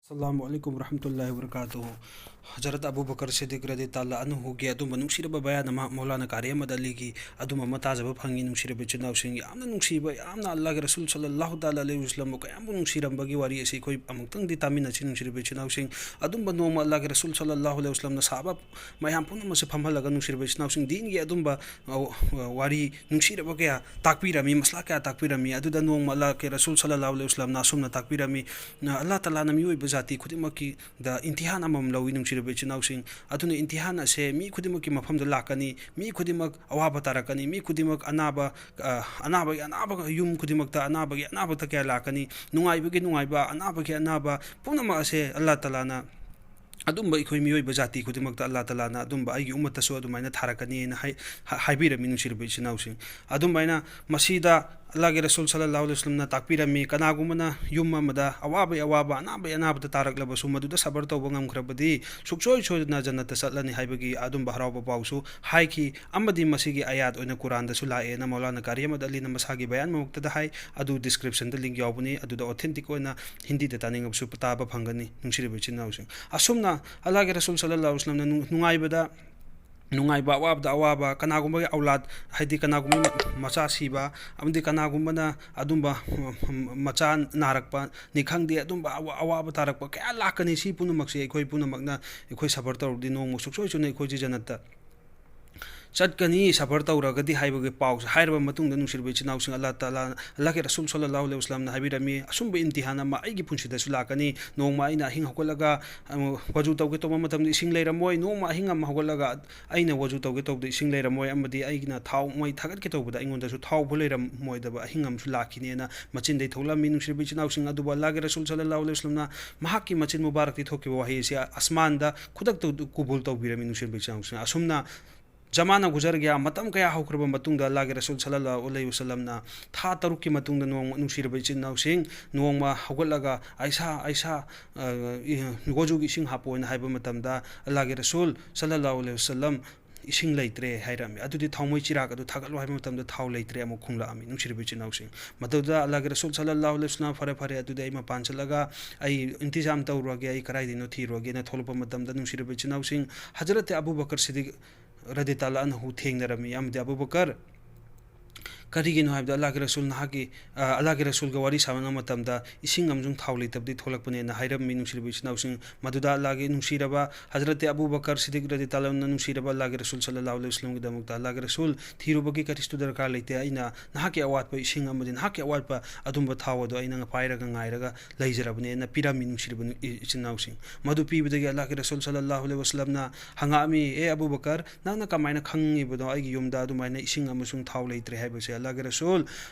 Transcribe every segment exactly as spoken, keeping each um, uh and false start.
ꯑꯁꯂꯥꯃꯨ ꯑꯂꯥꯏꯀꯨꯝ ꯋꯔꯍꯃꯇꯨꯜꯂꯥꯍꯤ ꯋꯕꯔꯀꯥꯇꯨꯍꯨ꯫ Hazrat Abu ꯕꯀꯔ Siddique ꯔꯗꯤꯌꯜꯂꯥꯍꯨ ꯑꯟꯍꯨꯒꯤ ꯑꯗꯨꯝꯕ ꯅꯨꯡꯁꯤꯔꯕ ꯕꯌꯥꯟ ꯑꯃ ꯃꯧꯂꯥꯅꯥ ꯀꯥꯔꯤ ꯑꯍꯃꯗ ꯑꯂꯤꯒꯤ ꯑꯗꯨꯝꯕ ꯑꯃ ꯇꯥꯖꯕ ꯐꯪꯉꯤ꯫ ꯅꯨꯡꯁꯤꯔꯕ ꯏꯆꯤꯟ ꯏꯅꯥꯎꯁꯤꯡ, ꯌꯥꯝꯅ ꯅꯨꯡꯁꯤꯕ, ꯌꯥꯝꯅ ꯑꯜꯂꯥꯍꯒꯤ ꯔꯁꯨꯜ ꯁꯜꯂꯜꯂꯥꯍꯨ ꯇꯥꯂꯥ ꯑꯂꯩꯍꯤ ꯋꯁꯜꯂꯝꯕꯨ ꯀꯌꯥꯝꯕꯨ ꯅꯨꯡꯁꯤꯔꯝꯕꯒꯤ ꯋꯥꯔꯤ ꯑꯁꯤ ꯑꯩꯈꯣꯏ ꯑꯃꯨꯛꯇꯪꯗꯤ ꯇꯥꯃꯤꯟꯅꯁꯤ꯫ ꯅꯨꯡꯁꯤꯔꯕ ꯏꯆꯤꯟ ꯏꯅꯥꯎꯁꯤꯡ, ꯑꯗꯨꯝꯕ ꯅꯣꯡꯃ ꯑꯜꯂꯥꯍꯒꯤ ꯔꯁꯨꯜ ꯁꯜꯂꯜꯂꯥꯍꯨ ꯑꯂꯩꯍꯤ ꯋꯁꯜꯂꯝꯅ ꯁꯍꯥꯕꯥ ꯃꯌꯥꯝ ꯄꯨꯝꯅꯃꯛꯁꯦ ꯐꯝꯍꯜꯂꯒ, ꯅꯨꯡꯁꯤꯔꯕ ꯏꯆꯤꯟ ꯏꯅꯥꯎꯁꯤꯡ, ꯗꯤꯟꯒꯤ ꯑꯗꯨꯝꯕ, ꯑ, ꯋꯥꯔꯤ ꯅꯨꯡꯁꯤꯔꯕ ꯀꯌꯥ ꯇꯥꯛꯄꯤꯔꯝꯃꯤ, ꯃꯁꯂꯥ ꯀꯌꯥ ꯇꯥꯛꯄꯤꯔꯝꯃꯤ꯫ ꯑꯗꯨꯗ ꯅꯣꯡꯃ ꯑꯜꯂꯥꯍꯒꯤ ꯔꯁꯨꯜ ꯁꯜꯂꯜꯂꯥꯍꯨ ꯑꯂꯩꯍꯤ ꯋꯁꯜꯂꯝꯅ ꯑꯁꯨꯝꯅ ꯇꯥꯛꯄꯤꯔꯝꯃꯤ, "ꯑꯜꯂꯥꯍ ꯇꯥꯂꯥꯅ ꯃꯤꯑꯣꯏꯕ ꯖꯥꯇꯤ ꯈꯨꯗꯤꯡꯃꯛꯀꯤꯗ ꯏꯝꯇꯤꯍꯥꯟ ꯑꯃꯃꯝ ꯂꯧꯏ", ꯅꯨꯡꯁꯤꯔꯕ ꯏꯆꯤꯟ ꯏꯅꯥꯎꯁꯤꯡ꯫ ꯑꯗꯨꯅ ꯏꯝꯇꯤꯍꯥꯟ ꯑꯁꯦ ꯃꯤ ꯈꯨꯗꯤꯡꯃꯛꯀꯤ ꯃꯐꯝꯗ ꯂꯥꯛꯀꯅꯤ, ꯃꯤ ꯈꯨꯗꯤꯡꯃꯛ ꯑꯋꯥꯕ ꯇꯥꯔꯛꯀꯅꯤ, ꯃꯤ ꯈꯨꯗꯤꯡꯃꯛ ꯑꯅꯥꯕ, ꯑ, ꯑꯅꯥꯕꯒꯤ ꯑꯅꯥꯕ, ꯌꯨꯝ ꯈꯨꯗꯤꯡꯃꯛꯇ ꯑꯅꯥꯕꯒꯤ ꯑꯅꯥꯕꯇ ꯀꯌꯥ ꯂꯥꯛꯀꯅꯤ, ꯅꯨꯡꯉꯥꯏꯕꯒꯤ ꯅꯨꯡꯉꯥꯏꯕ, ꯑꯅꯥꯕꯒꯤ ꯑꯅꯥꯕ ꯄꯨꯝꯅꯃꯛ ꯑꯁꯦ ꯑꯜꯂꯥꯍ ꯇꯥꯂꯥꯅ ꯑꯗꯨꯝꯕ ꯑꯩꯈꯣꯏ ꯃꯤꯑꯣꯏꯕ ꯖꯥꯇꯤ ꯈꯨꯗꯤꯡꯃꯛꯇ ꯑꯜꯂꯥꯍ ꯇꯥꯂꯥꯅ ꯑꯗꯨꯝꯕ ꯑꯩꯒꯤ ꯎꯝꯃꯠꯇꯁꯨ ꯑꯗꯨꯃꯥꯏꯅ ꯊꯥꯔꯛꯀꯅꯤꯅ ꯍꯥꯏ-, ꯍꯥ-, ꯍꯥꯏꯕꯤꯔꯝꯃꯤ, ꯅꯨꯡꯁꯤꯔꯕ ꯏꯆꯤꯟ ꯏꯅꯥꯎꯁꯤꯡ꯫ ꯑꯗꯨꯃꯥꯏꯅ ꯃꯁꯤꯗ ꯑꯜꯂꯥꯍꯒꯤ ꯔꯁꯨꯜ ꯁꯜꯂꯜꯂꯥꯍꯨ ꯑꯂꯩꯍꯤ ꯋꯁꯜꯂꯝꯅ ꯇꯥꯛꯄꯤꯔꯝꯃꯤ, ꯀꯅꯥꯒꯨꯝꯕꯅ ꯌꯨꯝ ꯑꯃꯗ ꯑꯋꯥꯕꯒꯤ ꯑꯋꯥꯕ, ꯑꯅꯥꯕꯒꯤ ꯑꯅꯥꯕꯗ ꯇꯥꯔꯛꯂꯕꯁꯨ ꯃꯗꯨꯗ ꯁꯕꯔ ꯇꯧꯕ ꯉꯝꯈ꯭ꯔꯕꯗꯤ ꯁꯨꯡꯁꯣꯏ ꯁꯣꯏꯗꯅ ꯖꯟꯅꯠꯇ ꯆꯠꯂꯅꯤ ꯍꯥꯏꯕꯒꯤ ꯑꯗꯨꯝꯕ ꯍꯔꯥꯎꯕ ꯄꯥꯎꯁꯨ ꯍꯥꯏꯈꯤ꯫ ꯑꯃꯗꯤ ꯃꯁꯤꯒꯤ ꯑꯌꯥꯠ ꯑꯣꯏꯅ ꯀꯨꯔꯥꯟꯗꯁꯨ ꯂꯥꯛꯑꯦꯅ ꯃꯧꯂꯥꯅꯥ ꯀꯥꯔꯤ ꯑꯍꯃꯗ ꯑꯂꯤꯅ ꯃꯁꯥꯒꯤ ꯕꯌꯥꯟ ꯃꯛꯇꯗ ꯍꯥꯏ, ꯑꯗꯨ ꯗꯤꯁꯀ꯭ꯔꯤꯞꯁꯟꯗ ꯂꯤꯡ ꯌꯥꯎꯕꯅꯤ, ꯑꯗꯨꯗ ꯑꯣꯊꯦꯟꯇꯤꯛ ꯑꯣꯏꯅ ꯍꯤꯟꯗꯤꯗ ꯇꯥꯅꯤꯡꯉꯕꯁꯨ ꯇꯥꯕ ꯐꯪꯒꯅꯤ, ꯅꯨꯡꯁꯤꯔꯕ ꯏꯆꯤꯟ ꯏꯅꯥꯎꯁꯤꯡ꯫ ꯑꯁꯨꯝꯅ ꯑꯜꯂꯥꯍꯒꯤ ꯔꯁꯨꯜ ꯁꯜꯂꯜꯂꯥꯍꯨ ꯑꯂꯩꯍꯤ ꯋꯁꯜꯂꯝꯅ ꯅꯨꯡ-, ꯅꯨꯡꯉꯥꯏꯕꯗ, ꯅꯨꯡꯉꯥꯏꯕ, ꯑꯋꯥꯕꯗ ꯑꯋꯥꯕ, ꯀꯅꯥꯒꯨꯝꯕꯒꯤ ꯑꯧꯂꯥꯗ, ꯍꯥꯏꯗꯤ ꯀꯅꯥꯒꯨꯝꯕ ꯃꯆꯥ ꯁꯤꯕ, ꯑꯃꯗꯤ ꯀꯅꯥꯒꯨꯝꯕꯅ ꯑꯗꯨꯝꯕ ꯃꯆꯥ ꯅꯥꯔꯛꯄꯅꯤ ꯈꯪꯗꯦ, ꯑꯗꯨꯝꯕ ꯑꯋꯥ-, ꯑꯋꯥꯕ ꯇꯥꯔꯛꯄ ꯀꯌꯥ ꯂꯥꯛꯀꯅꯤ꯫ ꯁꯤ ꯄꯨꯝꯅꯃꯛꯁꯦ ꯑꯩꯈꯣꯏ ꯄꯨꯝꯅꯃꯛꯅ ꯑꯩꯈꯣꯏ ꯁꯕꯔ ꯇꯧꯔꯕꯗꯤ ꯅꯣꯡꯃ ꯁꯨꯡꯁꯣꯏ ꯁꯣꯏꯗꯅ ꯑꯩꯈꯣꯏꯁꯦ ꯖꯟꯅꯠꯇ ꯆꯠꯀꯅꯤ, ꯁꯕꯔ ꯇꯧꯔꯒꯗꯤ ꯍꯥꯏꯕꯒꯤ ꯄꯥꯎꯁꯦ ꯍꯥꯏꯔꯕ ꯃꯇꯨꯡꯗ, ꯅꯨꯡꯁꯤꯔꯕ ꯏꯆꯤꯟ ꯏꯅꯥꯎꯁꯤꯡ, ꯑꯜꯂꯥꯍ ꯇꯥꯂꯥ, ꯑꯜꯂꯥꯍꯒꯤ ꯔꯁꯨꯜ ꯁꯜꯂꯜꯂꯥꯍꯨ ꯑꯂꯩꯍꯤ ꯋꯁꯜꯂꯝꯅ ꯍꯥꯏꯕꯤꯔꯝꯃꯤ, ꯑꯁꯨꯝꯕ ꯏꯝꯇꯤꯍꯥꯟ ꯑꯃ ꯑꯩꯒꯤ ꯄꯨꯟꯁꯤꯗꯁꯨ ꯂꯥꯛꯀꯅꯤ꯫ ꯅꯣꯡꯃ ꯑꯩꯅ ꯑꯍꯤꯡ ꯍꯧꯒꯠꯂꯒ, ꯑ, ꯋꯖꯨ ꯇꯧꯒꯦ ꯇꯧꯕ ꯃꯇꯝꯗ ꯏꯁꯤꯡ ꯂꯩꯔꯝꯃꯣꯏ꯫ ꯅꯣꯡꯃ ꯑꯍꯤꯡ ꯑꯃ ꯍꯧꯒꯠꯂꯒ ꯑꯩꯅ ꯋꯖꯨ ꯇꯧꯒꯦ ꯇꯧꯕꯗ ꯏꯁꯤꯡ ꯂꯩꯔꯝꯃꯣꯏ, ꯑꯃꯗꯤ ꯑꯩꯒꯤꯅ ꯊꯥꯎ ꯃꯩ ꯊꯥꯒꯠꯀꯦ ꯇꯧꯕꯗ ꯑꯩꯉꯣꯟꯗꯁꯨ ꯊꯥꯎꯕꯨ ꯂꯩꯔꯝꯃꯣꯏꯗꯕ ꯑꯍꯤꯡ ꯑꯃꯁꯨ ꯂꯥꯛꯈꯤꯅꯦꯅ ꯃꯆꯤꯟꯗꯩ ꯊꯣꯛꯂꯝꯃꯤ꯫ ꯅꯨꯡꯁꯤꯔꯕ ꯏꯆꯤꯟ ꯏꯅꯥꯎꯁꯤꯡ, ꯑꯗꯨꯕꯨ ꯑꯜꯂꯥꯍꯒꯤ ꯔꯁꯨꯜ ꯁꯜꯂꯜꯂꯥꯍꯨ ꯑꯂꯩꯍꯤ ꯋꯁꯜꯂꯝꯅ ꯃꯍꯥꯛꯀꯤ ꯃꯆꯤꯟ ꯃꯨꯕꯥꯔꯛꯇꯤ ꯊꯣꯛꯈꯤꯕ ꯋꯥꯍꯩ ꯑꯁꯤ ꯑꯁꯃꯥꯟꯗ ꯈꯨꯗꯛꯇ ꯀꯨꯕꯨꯜ ꯇꯧꯕꯤꯔꯝꯃꯤ꯫ ꯅꯨꯡꯁꯤꯔꯕ ꯏꯆꯤꯟ ꯏꯅꯥꯎꯁꯤꯡ, ꯑꯁꯨꯝꯅ ꯖꯃꯥꯅ ꯒꯨꯖꯔ ꯒꯌꯥ, ꯃꯇꯝ ꯀꯌꯥ ꯍꯧꯈ꯭ꯔꯕ ꯃꯇꯨꯡꯗ ꯑꯜꯂꯥꯍꯒꯤ ꯔꯁꯨꯜ ꯁꯜꯂꯜꯂꯥꯍꯨ ꯑꯂꯩꯍꯤ ꯋꯁꯜꯂꯝꯅ ꯊꯥ ꯇꯔꯨꯛꯀꯤ ꯃꯇꯨꯡꯗ ꯅꯣꯡꯃ, ꯅꯨꯡꯁꯤꯔꯕ ꯏꯆꯤꯟ ꯏꯅꯥꯎꯁꯤꯡ, ꯅꯣꯡꯃ ꯍꯧꯒꯠꯂꯒ, "ꯑꯥꯏꯁꯥ, ꯑꯥꯏꯁꯥ, ꯑ, ꯏ-, ꯋꯖꯨꯒꯤ ꯏꯁꯤꯡ ꯍꯥꯞꯄꯣ" ꯍꯥꯏꯅ ꯍꯥꯏꯕ ꯃꯇꯝꯗ, ꯑꯜꯂꯥꯍꯒꯤ ꯔꯁꯨꯜ ꯁꯜꯂꯜꯂꯥꯍꯨ ꯑꯂꯩꯍꯤ ꯋꯁꯜꯂꯝ "ꯏꯁꯤꯡ ꯂꯩꯇ꯭ꯔꯦ" ꯍꯥꯏꯔꯝꯃꯤ꯫ "ꯑꯗꯨꯗꯤ ꯊꯥꯎꯃꯩ ꯆꯤꯔꯥꯛ ꯑꯗꯨ ꯊꯥꯒꯠꯂꯨ" ꯍꯥꯏꯕ ꯃꯇꯝꯗ ꯊꯥꯎ ꯂꯩꯇ꯭ꯔꯦ ꯑꯃꯨꯛ ꯈꯨꯝꯂꯛꯑꯝꯃꯤ, ꯅꯨꯡꯁꯤꯔꯕ ꯏꯆꯤꯟ ꯏꯅꯥꯎꯁꯤꯡ꯫ ꯃꯗꯨꯗ ꯑꯜꯂꯥꯍꯒꯤ ꯔꯁꯨꯜ ꯁꯜꯂꯜꯂꯥꯍꯨ ꯑꯂꯩꯍꯤ ꯋꯁꯜꯂꯝ, "ꯐꯔꯦ, ꯐꯔꯦ, ꯑꯗꯨꯗꯤ ꯑꯩ ꯃꯄꯥꯟ ꯆꯠꯂꯒ ꯑꯩ ꯏꯟꯇꯤꯖꯥꯝ ꯇꯧꯔꯨꯔꯒꯦ, ꯑꯩ ꯀꯗꯥꯏꯗꯩꯅꯣ ꯊꯤꯔꯨꯔꯒꯦꯅ" ꯊꯣꯛꯂꯛꯄ ꯃꯇꯝꯗ, ꯅꯨꯡꯁꯤꯔꯕ ꯏꯆꯤꯟ ꯏꯅꯥꯎꯁꯤꯡ, ꯍꯖꯔꯠ ꯑꯕꯨ ꯕꯀꯔ ꯁꯤꯗꯤꯛ ꯔꯗꯤ ꯇꯥꯂꯥ ꯑꯟꯍꯨ ꯊꯦꯡꯅꯔꯝꯃꯤ꯫ ꯑꯃꯗꯤ "ꯑꯕꯨ ꯕꯀꯔ, ꯀꯔꯤꯒꯤꯅꯣ?" ꯍꯥꯏꯕꯗ, "ꯑꯜꯂꯥꯍꯒꯤ ꯔꯁꯨꯜ, ꯅꯍꯥꯛꯀꯤ, ꯑ, ꯑꯜꯂꯥꯍꯒꯤ ꯔꯁꯨꯜꯒ ꯋꯥꯔꯤ ꯁꯥꯟꯅꯕ ꯃꯇꯝꯗ ꯏꯁꯤꯡ ꯑꯃꯁꯨꯡ ꯊꯥꯎ ꯂꯩꯇꯕꯗꯤ ꯊꯣꯛꯂꯛꯄꯅꯦꯅ" ꯍꯥꯏꯔꯝꯃꯤ, ꯅꯨꯡꯁꯤꯔꯕ ꯏꯆꯤꯟ ꯏꯅꯥꯎꯁꯤꯡ꯫ ꯃꯗꯨꯗ ꯑꯜꯂꯥꯍꯒꯤ ꯅꯨꯡꯁꯤꯔꯕ ꯍꯖꯔꯠ ꯑꯕꯨ ꯕꯀꯔ ꯁꯤꯗꯤꯛ ꯔꯗꯤ ꯇꯥꯂꯥ ꯑꯟꯍꯨꯅ ꯅꯨꯡꯁꯤꯔꯕ ꯑꯜꯂꯥꯍꯒꯤ ꯔꯁꯨꯜ ꯁꯜꯂꯜꯂꯥꯍꯨ ꯑꯂꯩꯍꯤ ꯋꯁꯜꯂꯝꯒꯤꯗꯃꯛꯇ, "ꯑꯜꯂꯥꯍꯒꯤ ꯔꯁꯨꯜ, ꯊꯤꯔꯨꯕꯒꯤ ꯀꯔꯤꯁꯨ ꯗꯔꯀꯥꯔ ꯂꯩꯇꯦ, ꯑꯩꯅ ꯅꯍꯥꯛꯀꯤ ꯑꯋꯥꯠꯄ ꯏꯁꯤꯡ ꯑꯃꯗꯤ ꯅꯍꯥꯛꯀꯤ ꯑꯋꯥꯠꯄ ꯑꯗꯨꯝꯕ ꯊꯥꯎ ꯑꯗꯣ ꯑꯩꯅ ꯄꯥꯏꯔꯒ ꯉꯥꯏꯔꯒ ꯂꯩꯖꯔꯕꯅꯦꯅ" ꯄꯤꯔꯝꯃꯤ, ꯅꯨꯡꯁꯤꯔꯕ ꯏ-, ꯏꯆꯤꯟ ꯏꯅꯥꯎꯁꯤꯡ꯫ ꯃꯗꯨ ꯄꯤꯕꯗꯒꯤ ꯑꯜꯂꯥꯍꯒꯤ ꯔꯁꯨꯜ ꯁꯜꯂꯜꯂꯥꯍꯨ ꯑꯂꯩꯍꯤ ꯋꯁꯜꯂꯝꯅ ꯍꯪꯉꯛꯑꯝꯃꯤ, "ꯑꯦ ꯑꯕꯨ ꯕꯀꯔ, ꯅꯪꯅ ꯀꯃꯥꯏꯅ ꯈꯪꯉꯤꯕꯅꯣ ꯑꯩꯒꯤ ꯌꯨꯝꯗ ꯑꯗꯨꯃꯥꯏꯅ ꯏꯁꯤꯡ ꯑꯃꯁꯨꯡ ꯊꯥꯎ ꯂꯩꯇ꯭ꯔꯦ ꯍꯥꯏꯕꯁꯦ?" ꯑꯜꯂꯥꯍꯒꯤ ꯔꯁꯨꯜ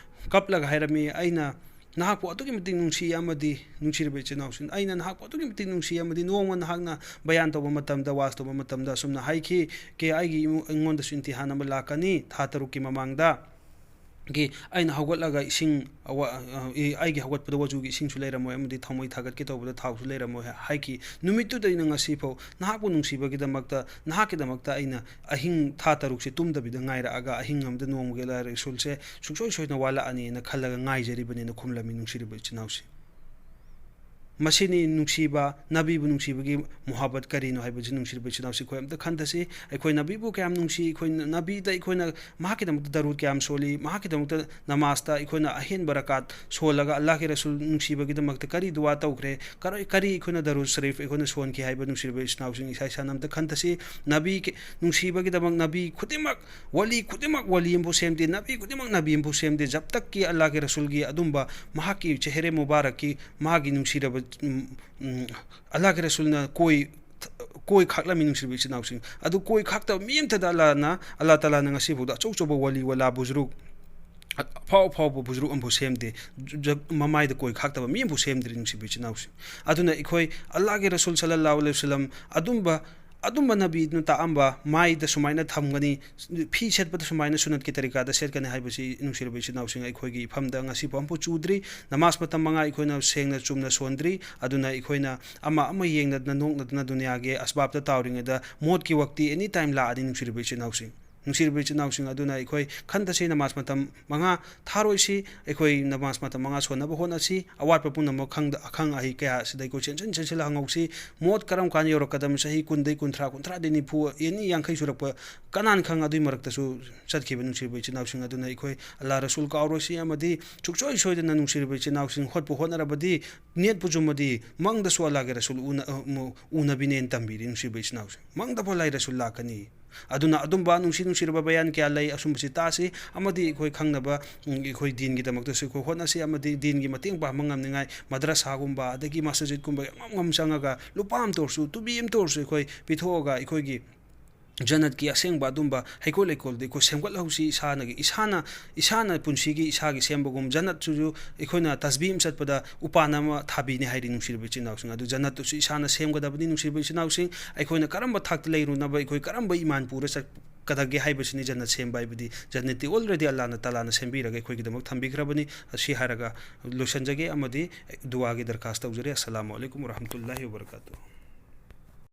ꯀꯞꯂꯒ ꯍꯥꯏꯔꯝꯃꯤ, "ꯑꯩꯅ ꯅꯍꯥꯛꯄꯨ ꯑꯗꯨꯛꯀꯤ ꯃꯇꯤꯛ ꯅꯨꯡꯁꯤ ꯑꯃꯗꯤ", ꯅꯨꯡꯁꯤꯔꯕ ꯏꯆꯤꯟ ꯏꯅꯥꯎꯁꯤꯡ, "ꯑꯩꯅ ꯅꯍꯥꯛꯄꯨ ꯑꯗꯨꯛꯀꯤ ꯃꯇꯤꯛ ꯅꯨꯡꯁꯤ ꯑꯃꯗꯤ ꯅꯣꯡꯃ ꯅꯍꯥꯛꯅ ꯕꯌꯥꯟ ꯇꯧꯕ ꯃꯇꯝꯗ, ꯋꯥꯖ ꯇꯧꯕ ꯃꯇꯝꯗ ꯑꯁꯨꯝꯅ ꯍꯥꯏꯈꯤ, ꯀꯦ ꯑꯩꯒꯤ ꯏꯃꯨꯡ, ꯑꯩꯉꯣꯟꯗꯁꯨ ꯏꯝꯇꯤꯍꯥꯟ ꯑꯃ ꯂꯥꯛꯀꯅꯤ ꯊꯥ ꯇꯔꯨꯛꯀꯤ ꯃꯃꯥꯡꯗ꯫ ꯒꯤ ꯑꯩꯅ ꯍꯧꯒꯠꯂꯒ ꯏꯁꯤꯡ ꯑꯋꯥ-, ꯑ, ꯑꯩꯒꯤ ꯍꯧꯒꯠꯄꯗ ꯋꯥꯖꯨꯒꯤ ꯏꯁꯤꯡꯁꯨ ꯂꯩꯔꯝꯃꯣꯏ ꯑꯃꯗꯤ ꯊꯥꯎꯃꯩ ꯊꯥꯒꯠꯀꯦ ꯇꯧꯕꯗ ꯊꯥꯎꯁꯨ ꯂꯩꯔꯝꯃꯣꯏ" ꯍꯥꯏꯈꯤ꯫ ꯅꯨꯃꯤꯠꯇꯨꯗꯩꯅ ꯉꯁꯤꯐꯥꯎ ꯅꯍꯥꯛꯄꯨ ꯅꯨꯡꯁꯤꯕꯒꯤꯗꯃꯛꯇ, ꯅꯍꯥꯛꯀꯤꯗꯃꯛꯇ ꯑꯩꯅ ꯑꯍꯤꯡ ꯊꯥ ꯇꯔꯨꯛꯁꯦ ꯇꯨꯝꯗꯕꯤꯗ ꯉꯥꯏꯔꯛꯑꯒ, ꯑꯍꯤꯡ ꯑꯃꯗ ꯅꯣꯡꯃꯒꯤ ꯑꯜꯂꯥꯍ ꯔꯁꯨꯜꯁꯦ ꯁꯨꯡꯁꯣꯏ ꯁꯣꯏꯗꯅ ꯋꯥꯠꯂꯛꯑꯅꯤꯅ ꯈꯜꯂꯒ ꯉꯥꯏꯖꯔꯤꯕꯅꯦꯅ ꯈꯨꯝꯂꯝꯃꯤ, ꯅꯨꯡꯁꯤꯔꯕ ꯏꯆꯤꯟ ꯏꯅꯥꯎꯁꯤꯡ꯫ ꯃꯁꯤꯅꯤ ꯅꯨꯡꯁꯤꯕ, ꯅꯕꯤꯕꯨ ꯅꯨꯡꯁꯤꯕꯒꯤ ꯃꯨꯍꯥꯕꯠ ꯀꯔꯤꯅꯣ ꯍꯥꯏꯕꯁꯤ, ꯅꯨꯡꯁꯤꯔꯕ ꯏꯆꯤꯟ ꯏꯅꯥꯎꯁꯤꯡ, ꯑꯩꯈꯣꯏ ꯑꯝꯇ ꯈꯟꯊꯁꯤ꯫ ꯑꯩꯈꯣꯏ ꯅꯕꯤꯕꯨ ꯀꯌꯥꯝ ꯅꯨꯡꯁꯤ, ꯑꯩꯈꯣꯏ ꯅꯕꯤꯗ ꯑꯩꯈꯣꯏꯅ ꯃꯍꯥꯛꯀꯤꯗꯃꯛꯇ ꯗꯔꯨꯗ ꯀꯌꯥꯝ ꯁꯣꯜꯂꯤ, ꯃꯍꯥꯛꯀꯤꯗꯃꯛꯇ ꯅꯃꯥꯖꯇ ꯑꯩꯈꯣꯏꯅ ꯑꯍꯦꯟꯕ ꯔꯀꯥꯠ ꯁꯣꯜꯂꯒ ꯑꯜꯂꯥꯍꯒꯤ ꯔꯁꯨꯜ ꯅꯨꯡꯁꯤꯕꯒꯤꯗꯃꯛꯇ ꯀꯔꯤ ꯗꯨꯋꯥ ꯇꯧꯈ꯭ꯔꯦ, ꯀꯔꯤ, ꯀꯔꯤ ꯑꯩꯈꯣꯏꯅ ꯗꯔꯨꯗ ꯁꯔꯤꯐ ꯑꯩꯈꯣꯏꯅ ꯁꯣꯟꯈꯤ ꯍꯥꯏꯕ, ꯅꯨꯡꯁꯤꯔꯕ ꯏꯆꯤꯟ ꯏꯅꯥꯎꯁꯤꯡ, ꯏꯁꯥ ꯏꯁꯥꯅ ꯑꯝꯇ ꯈꯟꯊꯁꯤ꯫ ꯅꯕꯤ ꯀ-, ꯅꯨꯡꯁꯤꯕꯒꯤꯗꯃꯛ ꯅꯕꯤ ꯈꯨꯗꯤꯡꯃꯛ, ꯋꯥꯂꯤ ꯈꯨꯗꯤꯡꯃꯛ ꯋꯥꯂꯤ ꯑꯃꯐꯥꯎ ꯁꯦꯝꯗꯦ, ꯅꯕꯤ ꯈꯨꯗꯤꯡꯃꯛ ꯅꯕꯤ ꯑꯃꯐꯥꯎ ꯁꯦꯝꯗꯦ꯫ ꯖꯕ ꯇꯛꯀꯤ ꯑꯜꯂꯥꯍꯒꯤ ꯔꯁꯨꯜꯒꯤ ꯑꯗꯨꯝꯕ ꯃꯍꯥꯛꯀꯤ ꯆꯦꯍꯔꯦ ꯃꯨꯕꯥꯔꯛꯀꯤ, ꯃꯥꯒꯤ ꯅꯨꯡꯁꯤꯔꯕ, ꯎꯝ, ꯎꯝ, ꯑꯜꯂꯥꯍꯒꯤ ꯔꯁꯨꯜꯅ ꯀꯣꯏ, ꯀꯣꯏ ꯈꯥꯛꯂꯝꯃꯤ, ꯅꯨꯡꯁꯤꯔꯕ ꯏꯆꯤꯟ ꯏꯅꯥꯎꯁꯤꯡ꯫ ꯑꯗꯨ ꯀꯣꯏ ꯈꯥꯛꯇꯕ ꯃꯤ ꯑꯃꯠꯇꯗ ꯑꯜꯂꯥꯍꯅ, ꯑꯜꯂꯥꯍ ꯇꯥꯂꯥꯅ ꯉꯁꯤꯐꯥꯎꯗ ꯑꯆꯧ ꯑꯆꯧꯕ ꯋꯥꯂꯤ ꯋꯥꯂꯥ ꯕꯨꯖꯨꯔꯨꯛ, ꯑꯐꯥꯎ ꯑꯐꯥꯎꯕ ꯕꯨꯖꯨꯔꯨꯛ ꯑꯃꯐꯥꯎ ꯁꯦꯝꯗꯦ꯫ ꯖ-, ꯃꯃꯥꯏꯗ ꯀꯣꯏ ꯈꯥꯛꯇꯕ ꯃꯤ ꯑꯃꯐꯥꯎ ꯁꯦꯝꯗ꯭ꯔꯤ, ꯅꯨꯡꯁꯤꯕ ꯏꯆꯤꯟ ꯏꯅꯥꯎꯁꯤꯡ꯫ ꯑꯗꯨꯅ ꯑꯩꯈꯣꯏ ꯑꯜꯂꯥꯍꯒꯤ ꯔꯁꯨꯜ ꯁꯜꯂꯜꯂꯥꯍꯨ ꯑꯂꯩꯍꯤ ꯋꯁꯜꯂꯝ ꯑꯗꯨꯝꯕ ꯑꯗꯨꯝꯕ ꯅꯕꯤꯅ ꯇꯥꯛꯑꯝꯕ ꯃꯥꯏꯗ ꯁꯨꯃꯥꯏꯅ ꯊꯝꯒꯅꯤ, ꯐꯤ ꯁꯦꯠꯄꯗ ꯁꯨꯃꯥꯏꯅ ꯁꯨꯅꯠꯀꯤ ꯇꯔꯤꯀꯥꯗ ꯁꯦꯠꯀꯅꯤ ꯍꯥꯏꯕꯁꯤ, ꯅꯨꯡꯁꯤꯔꯕ ꯏꯆꯤꯟ ꯏꯅꯥꯎꯁꯤꯡ, ꯑꯩꯈꯣꯏꯒꯤ ꯏꯐꯝꯗ ꯉꯁꯤ ꯐꯥꯎ ꯑꯃꯐꯥꯎ ꯆꯨꯗ꯭ꯔꯤ꯫ ꯅꯃꯥꯖ ꯃꯇꯝ ꯃꯉꯥ ꯑꯩꯈꯣꯏꯅ ꯁꯦꯡꯅ ꯆꯨꯝꯅ ꯁꯣꯟꯗ꯭ꯔꯤ꯫ ꯑꯗꯨꯅ ꯑꯩꯈꯣꯏꯅ ꯑꯃ ꯑꯃ ꯌꯦꯡꯅꯗꯅ ꯅꯣꯛꯅꯗꯅ ꯗꯨꯅꯤꯌꯥꯒꯤ ꯑꯁꯕꯥꯕꯇ ꯇꯥꯎꯔꯤꯉꯩꯗ ꯃꯣꯠꯀꯤ ꯋꯛꯇꯤ ꯑꯦꯅꯤ ꯇꯥꯏꯝ ꯂꯥꯛꯑꯅꯤ, ꯅꯨꯡꯁꯤꯔꯕ ꯏꯆꯤꯟ ꯏꯅꯥꯎꯁꯤꯡ꯫ ꯅꯨꯡꯁꯤꯔꯕ ꯏꯆꯤꯟ ꯏꯅꯥꯎꯁꯤꯡ, ꯑꯗꯨꯅ ꯑꯩꯈꯣꯏ ꯈꯟꯊꯁꯤ, ꯅꯃꯥꯖ ꯃꯇꯝ ꯃꯉꯥ ꯊꯥꯔꯣꯏꯁꯤ꯫ ꯑꯩꯈꯣꯏ ꯅꯃꯥꯖ ꯃꯇꯝ ꯃꯉꯥ ꯁꯣꯟꯅꯕ ꯍꯣꯠꯅꯁꯤ꯫ ꯑꯋꯥꯠꯄ ꯄꯨꯝꯅꯃꯛ ꯈꯪꯗ-, ꯑꯈꯪ ꯑꯍꯩ ꯀꯌꯥ ꯑꯁꯤꯗ ꯑꯩꯈꯣꯏ ꯆꯦꯟꯁꯤꯟ ꯆꯦꯟꯁꯤꯜꯂ ꯍꯪꯍꯧꯁꯤ꯫ ꯃꯣꯠ ꯀꯔꯝ ꯀꯥꯟꯗ ꯌꯧꯔꯛꯀꯗꯕꯅꯣ? ꯆꯍꯤ ꯀꯨꯟꯗꯩ ꯀꯨꯟꯊ꯭ꯔꯥ, ꯀꯨꯟꯊ꯭ꯔꯥꯗꯩ ꯅꯤꯐꯨ, ꯑꯦꯅꯤ ꯌꯥꯡꯈꯩ ꯁꯨꯔꯛꯄ ꯀꯅꯥꯅ ꯈꯪ? ꯑꯗꯨꯒꯤ ꯃꯔꯛꯇꯁꯨ ꯆꯠꯈꯤꯕ, ꯅꯨꯡꯁꯤꯔꯕ ꯏꯆꯤꯟ ꯏꯅꯥꯎꯁꯤꯡ꯫ ꯑꯗꯨꯅ ꯑꯩꯈꯣꯏ ꯑꯜꯂꯥꯍ ꯔꯁꯨꯜ ꯀꯥꯎꯔꯣꯏꯁꯤ, ꯑꯃꯗꯤ ꯁꯨꯡꯁꯣꯏ ꯁꯣꯏꯗꯅ, ꯅꯨꯡꯁꯤꯔꯕ ꯏꯆꯤꯟ ꯏꯅꯥꯎꯁꯤꯡ, ꯍꯣꯠꯄꯨ ꯍꯣꯠꯅꯔꯕꯗꯤ, ꯅꯤꯌꯠꯄꯨ ꯆꯨꯝꯃꯗꯤ, ꯃꯪꯗꯁꯨ ꯑꯜꯂꯥꯍꯒꯤ ꯔꯁꯨꯜ ꯎꯅ-, ꯑ, ꯃ-, ꯎꯅꯕꯤꯅꯦꯅ ꯇꯝꯕꯤꯔꯤ, ꯅꯨꯡꯁꯤꯔꯕ ꯏꯆꯤꯟ ꯏꯅꯥꯎꯁꯤꯡ꯫ ꯃꯪꯗꯐꯥꯎ ꯑꯜꯂꯥꯍꯒꯤ ꯔꯁꯨꯜ ꯂꯥꯛꯀꯅꯤ꯫ ꯑꯗꯨꯅ ꯑꯗꯨꯝꯕ ꯅꯨꯡꯁꯤ ꯅꯨꯡꯁꯤꯔꯕ ꯕꯌꯥꯟ ꯀꯌꯥ ꯂꯩ, ꯑꯁꯨꯝꯕꯁꯤ ꯇꯥꯁꯤ, ꯑꯃꯗꯤ ꯑꯩꯈꯣꯏ ꯈꯪꯅꯕ, ꯎꯝ, ꯑꯩꯈꯣꯏ ꯗꯤꯟꯒꯤꯗꯃꯛꯇꯁꯨ ꯑꯩꯈꯣꯏ ꯍꯣꯠꯅꯁꯤ, ꯑꯃꯗꯤ ꯗꯤꯟꯒꯤ ꯃꯇꯦꯡ ꯄꯥꯡꯕ ꯉꯝꯅꯤꯡꯉꯥꯏ ꯃꯗ꯭ꯔꯁꯥꯒꯨꯝꯕ, ꯑꯗꯒꯤ ꯃꯁꯖꯤꯠꯀꯨꯝꯕ ꯑꯉꯝ ꯉꯝ ꯆꯪꯉꯒ ꯂꯨꯄꯥ ꯑꯃꯇ ꯑꯣꯏꯔꯁꯨ, ꯇꯨꯕꯤ ꯑꯃꯇ ꯑꯣꯏꯔꯁꯨ ꯑꯩꯈꯣꯏ ꯄꯤꯊꯣꯛꯑꯒ ꯑꯩꯈꯣꯏꯒꯤ ꯖꯟꯅꯠꯀꯤ ꯑꯁꯦꯡꯕ ꯑꯗꯨꯝꯕ ꯍꯩꯀꯣꯜ ꯂꯩꯀꯣꯜꯗꯤ ꯑꯩꯈꯣꯏ ꯁꯦꯝꯒꯠꯍꯧꯁꯤ꯫ ꯏꯁꯥꯅꯒꯤ, ꯏꯁꯥꯅ, ꯏꯁꯥꯅ ꯄꯨꯟꯁꯤꯒꯤ ꯏꯁꯥꯒꯤ ꯁꯦꯝꯕꯒꯨꯝ, ꯖꯟꯅꯠꯁꯤꯁꯨ ꯑꯩꯈꯣꯏꯅ ꯇꯁꯕꯤ ꯑꯃ ꯆꯠꯄꯗ ꯎꯄꯥꯟ ꯑꯃ ꯊꯥꯕꯤꯅꯤ ꯍꯥꯏꯔꯤ, ꯅꯨꯡꯁꯤꯔꯕ ꯏꯆꯤꯟ ꯏꯅꯥꯎꯁꯤꯡ꯫ ꯑꯗꯨ ꯖꯟꯅꯠꯇꯨꯁꯨ ꯏꯁꯥꯅ ꯁꯦꯝꯒꯗꯕꯅꯤ, ꯅꯨꯡꯁꯤꯔꯕ ꯏꯆꯤꯟ ꯏꯅꯥꯎꯁꯤꯡ꯫ ꯑꯩꯈꯣꯏꯅ ꯀꯔꯝꯕ ꯊꯥꯛꯇ ꯂꯩꯔꯨꯅꯕ, ꯑꯩꯈꯣꯏ ꯀꯔꯝꯕ ꯏꯃꯥꯟ ꯄꯨꯔ ꯆꯠꯀꯗꯒꯦ ꯍꯥꯏꯕꯁꯤꯅꯤ ꯖꯟꯅꯠ ꯁꯦꯝꯕ ꯍꯥꯏꯕꯗꯤ꯫ ꯖꯟꯅꯠꯇꯤ already ꯑꯜꯂꯥꯍꯅ ꯇꯥꯂꯥꯅ ꯁꯦꯝꯕꯤꯔꯒ ꯑꯩꯈꯣꯏꯒꯤꯗꯃꯛ ꯊꯝꯕꯤꯈ꯭ꯔꯕꯅꯤ꯫ ꯑꯁꯤ ꯍꯥꯏꯔꯒ ꯂꯣꯏꯁꯤꯟꯖꯒꯦ ꯑꯃꯗꯤ ꯗꯨꯋꯥꯒꯤ ꯗꯔꯈꯥꯁ ꯇꯧꯖꯔꯤ꯫ ꯑꯁꯁꯂꯥꯃꯨ ꯑꯂꯩꯀꯨꯝ ꯋꯔꯍꯃꯇꯨꯜꯂꯥꯍꯤ ꯋꯕꯔꯀꯥꯇꯨꯍꯨ꯫